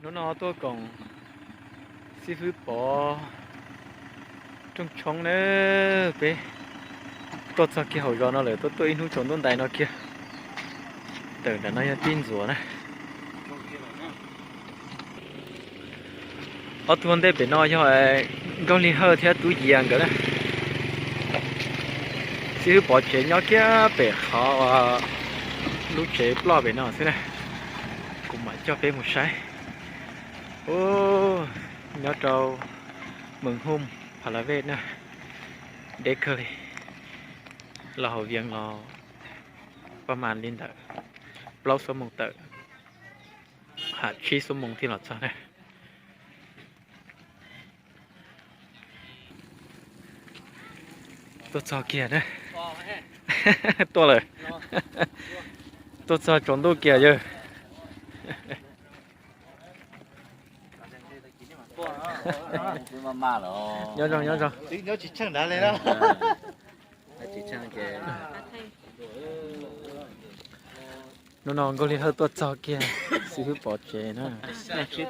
Hnub no tuaj koom xib fwb Pov rooj tshoob na, peb tuaj txog kiag hauv zos no lawm, tuaj tuaj ib hnub tsaus ntuj ntais no kiag. Tawm nram no yog tij ntxuav na. Ob tug ntej pem no yog Nkauj Lig Hawj thiab Tub Yias nkawd na. Xib fwb Pov tsev nyob kiag pem qhov lub tsev ploj pem no xwb na. Kuv mam coj peb mus saib. Nyob rau Mws Hum, Pha La Vej na, deb kawg li. Los hauv Vias los pab mas li ntawm plaub xuab moos tawm, ha tsib xuab moos thiaj los txog na. Tuaj txog kiag na. Tuaj lawm. Tuaj txog tsaus ntuj kiag yawg. Nyob zoo, nyob zoo. Hnub no Nkauj Lig Hawj tuaj txog kiag xib fwb Pov tsev na. Xib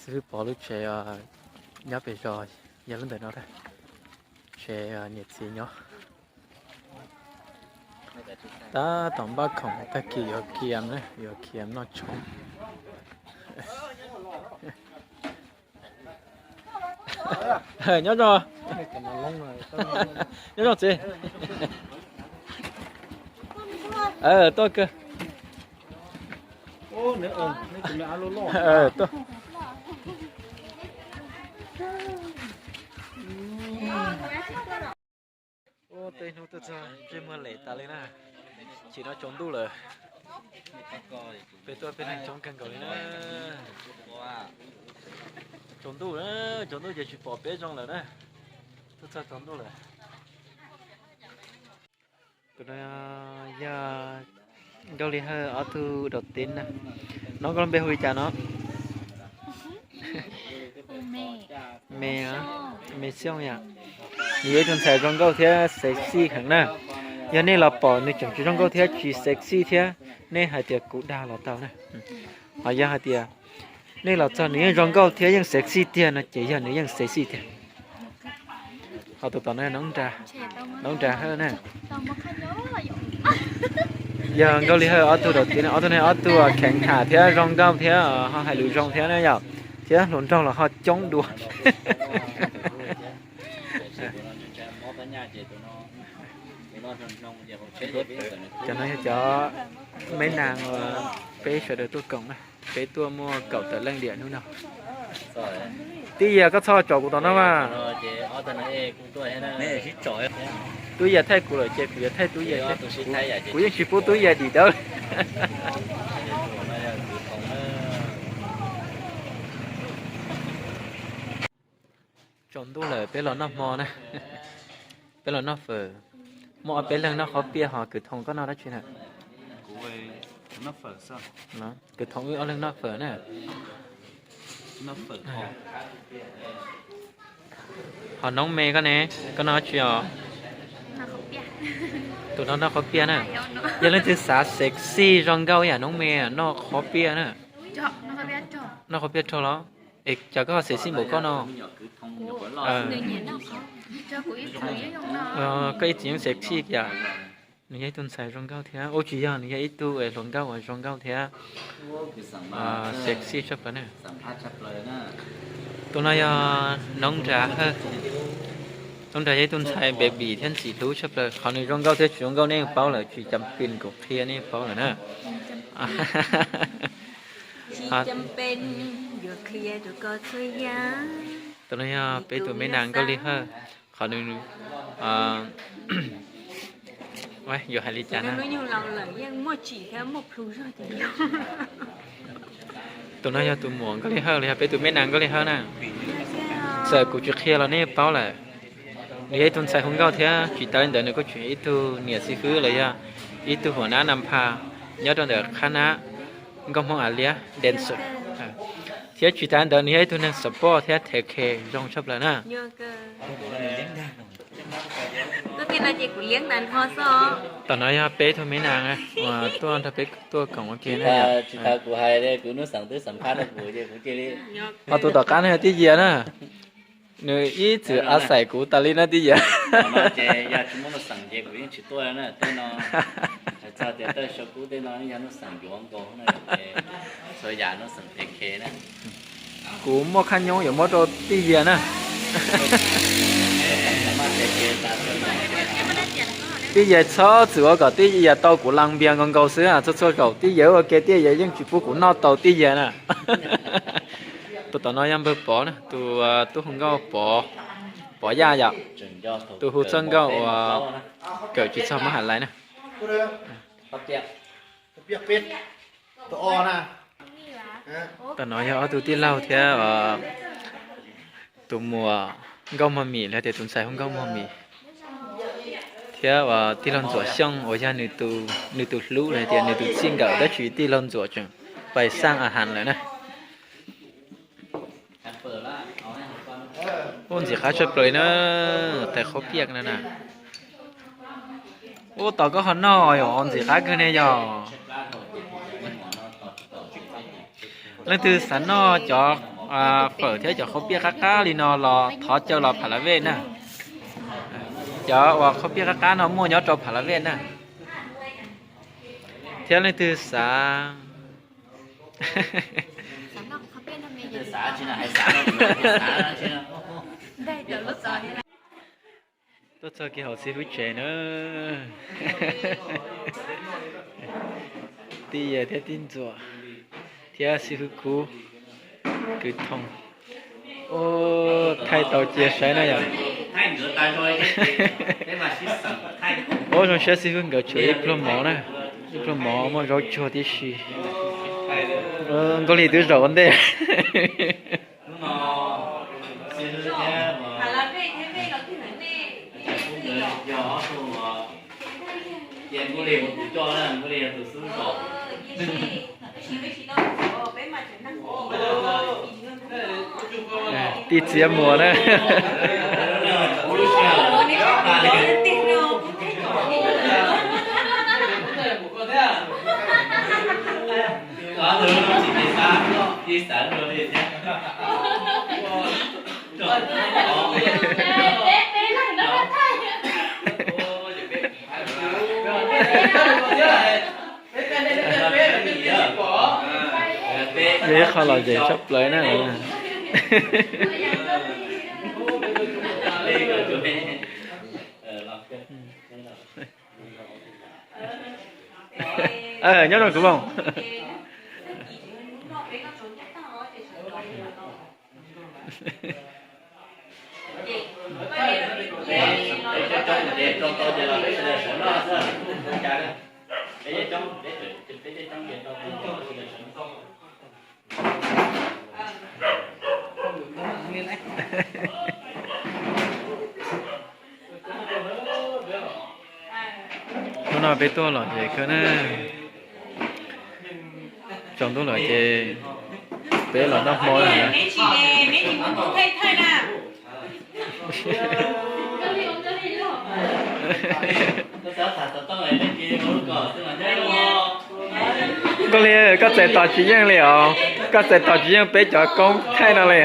fwb Pov lub tsev nyob pem zos yog lub ntawm no, tsev niam txiv nyob. Tab tom npaj khoom tag kis yuav khiav na, yuav khiav noj tshoob. Nyob zoo, nyob zoo txiv. Tuaj kawg. Tuaj. Tej hnub tuaj txog ntsej muag lem tas li na. Chim no tsaus ntuj lawm. Peb tuaj peb neeg coob kawg nkaus li na. Tsaus ntuj, tsaus ntuj ces tsis pom peb zoo lawm na. Tuaj txog tsaus ntuj lawm. Tus no yog Nkauj Lig Hawj ob tug dau tib na. Nov koj lub npe hu li cas no? Me, Me Xyooj yom. Nws yog ib tug ntxhais zoo nkauj thiab sexy heev na. Yog nej los pom nws tseem tsis zoo nkauj thiab tsis sexy thiab, nej hais tias kuv dag los tau na. Ho yog hais tias nej los txog nws yeej zoo nkauj thiab yeej sexy tiag no ces yog nws yeej sexy tiag. Ho tus tom no Noob Nra Hawj na. Yog Nkauj Lig Hawj ob tug dau tib, ob tug ne ob tug kheev tham thiab zoo nkauj thiab ho hais lus zoo thiab na yom, thiab hluas nraug los ho coob dua. Cov no yog cov me nas uas peb sawv daws tuaj koom na, peb tuaj muaj kaum tawm leej diam hnub no. Tub Yias, koj txhob tsom kuv tom no mas. Tub Yias thaij kuv lawm ces kuv yuav thaij Tub Yias thiab. Kuv yeej tsis pub Tub Yias dim dawb. Tsaus ntuj lawm peb los noj hmo na. Peb los noj fawm. Muaj ob peb leeg noj qhob piaj, ho Kwv Thoom koj noj dab tsi na? Kwv Thoom wb ob leeg noj fawm na. Ho Noob Me koj ne, koj noj dab tsi os? Tus no noj qhob piaj na. Yog leej twg xav sexy zoo nkauj yam Noob Me noj qhob piaj na. Noj qhob piaj rog los? Es cas koj ho sexy npaum koj no? Koj ib txwm yeej sexy yam. Nws yog ib tug ntxhais zoo nkauj thiab, ua tsis yog, nws yog ib tug hluas nkauj uas zoo nkauj thiab sexy tshaj plaws na. Tus no yog Noob Nra Hawj. Noob Nra yog ib tug ntxhais baby thiab ntxim hlub tshaj plaws. Qhov nws zoo nkauj thiab tsis zoo nkauj nej yeej paub lawm, tsis cam pes kuv qhia nej yeej paub lawm na. Tus no yog peb tus me nas Nkauj Lig Hawj. Qhov nws, yuav hais li cas na? Tus no yog tus muam Nkauj Lig Hawj los yog peb tus me nas Nkauj Lig Hawj na. Txawm kuv tsis qhia los nej paub lawm. Nws yog ib tug ntxhais hu nkauj thiab tsis tas li ntawd nws kuj tseem yog ib tug niam xib fwb los yog ib tug huam nab nas phas nyob rau ntawm qhab nab nkauj Hmoob Alias Dancer. Thiab tsis tas li ntawd nws yog ib tug neeg support thiab take care zoo tshaj plaws na. Tuaj tej no ces kuv liab tas nrho xwb. Tam no yog peb tug me nas uas tuaj nrog peb tuaj koom ua ke na. Tsis tas kuv hais li, kuv hnub xeem twb xam phab rau kuv ces kuv cia li. Ho tus tom qab no yog Tij Yias na. Nws ib txwm a xaim kuv tas li na Tij Yias. Ces yog tsis muaj hnub xeem ces kuv yeej tsis tuaj na. Tej no hais txog tias tej sau kub tej no yog hnub xeem yuav nkaus na, txhua yam hnub xeem phem khe na. Kuv muaj khab nyoob yuav muab rau Tij Yias na. Tij Yias txhob txwm ua kom Tij Yias tau kuv las npias nkaus nkaus xwb, txhua txhua zaus Tij Yias ua ke Tij Yias yeej tsis pub kuv noj tau Tij Yias na. Tus tom no yog npawg Pov na, tus tub hu nkauj Pov, Pov Yaj yom. Tus hu txawj nkauj uas kawm tsis txog Mab Ham Lais na. Tam no yog ob tug tij laug thiab tus muam Nkauj Mog Mim los tias tus ntxhais hu Nkauj Mog Mim, thiab uas tij laug Ntxuam Xyooj uas yog nws tus hlub los tias nws tus txij nkawm, tab sis tij laug Ntxuam tseem pais xaj a has lawm na. Ua ntxim qab tshaj plaws na, tais qhaub piaj no na. Ua tos koj ho noj yom, ntxim qab kawg ne yog. Leej twg xav noj cov fawm thiab cov qhaub piaj qab qab li no los thov caw los Pha La Vej na. Cov uas qhaub piaj qab qab no muaj nyob rau Pha La Vej na. Thiab leej twg xav tuaj txog kiag hauv xib fwb tsev na. Tij Yias thiab tij Ntxuam thiab xib fwb Kub, kwv Thoo. Ua thaij tau cia saib na yom. Ua zoo siab xib fwb nkawd tshuav ib pluag mov na, ib pluag mov muaj zaub tsuag tib si. Nkauj Lig twb zaum ua ntej. Tij txiv muas na. Yog ib qho lom zem tshaj plaws na. Nyob rau kuv voos. Hnub no peb tuaj lom zem kawg na. Tsaus ntuj lawm ces peb los noj hmo na. Nkauj Lig, koj txais tos tsis yeej li os, koj txais tos tsis yeej peb cov koob thaij no li.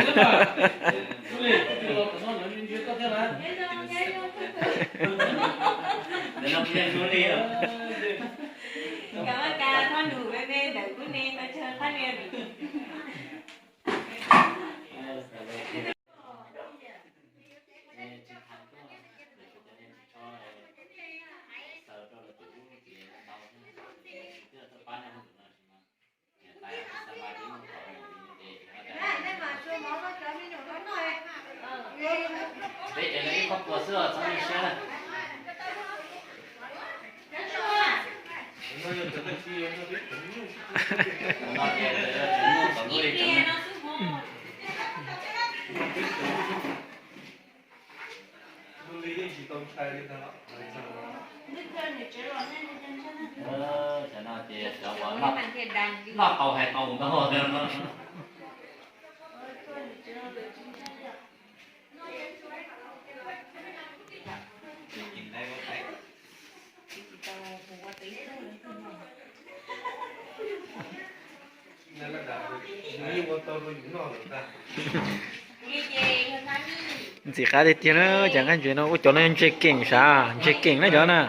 Ntxim qab tiag tiag na, cov nqaij ntses no ua cov no ntse keem sav, ntse keem na cov na.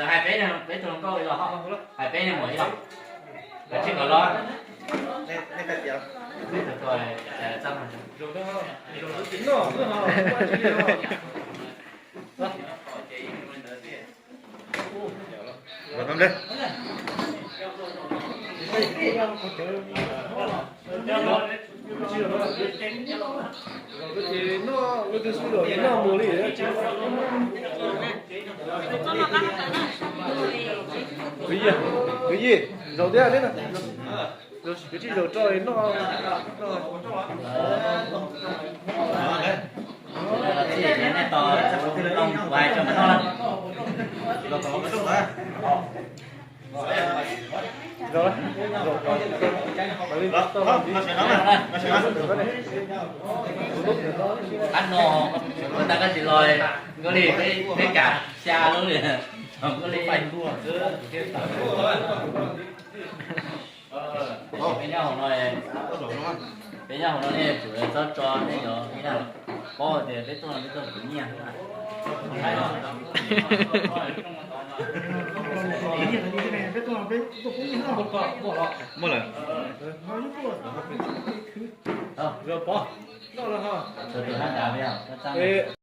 Hais peb, peb tug hluas nkauj los, hais peb niag muam ib los, kav tsij kom los. Kwv Yij, zaum thiab, kwv Yij zaum tso noj. Qab no, ua tau koj tsis los, nkauj li peb kam xya lub li, nkauj li. Peb nyob hauv no, peb nyob hauv no nej tsum txhob tso nej cov ib na, paub tias peb tuaj no peb tuaj khwv nyiaj. Muaj lawm. Tus hab nrad peb yog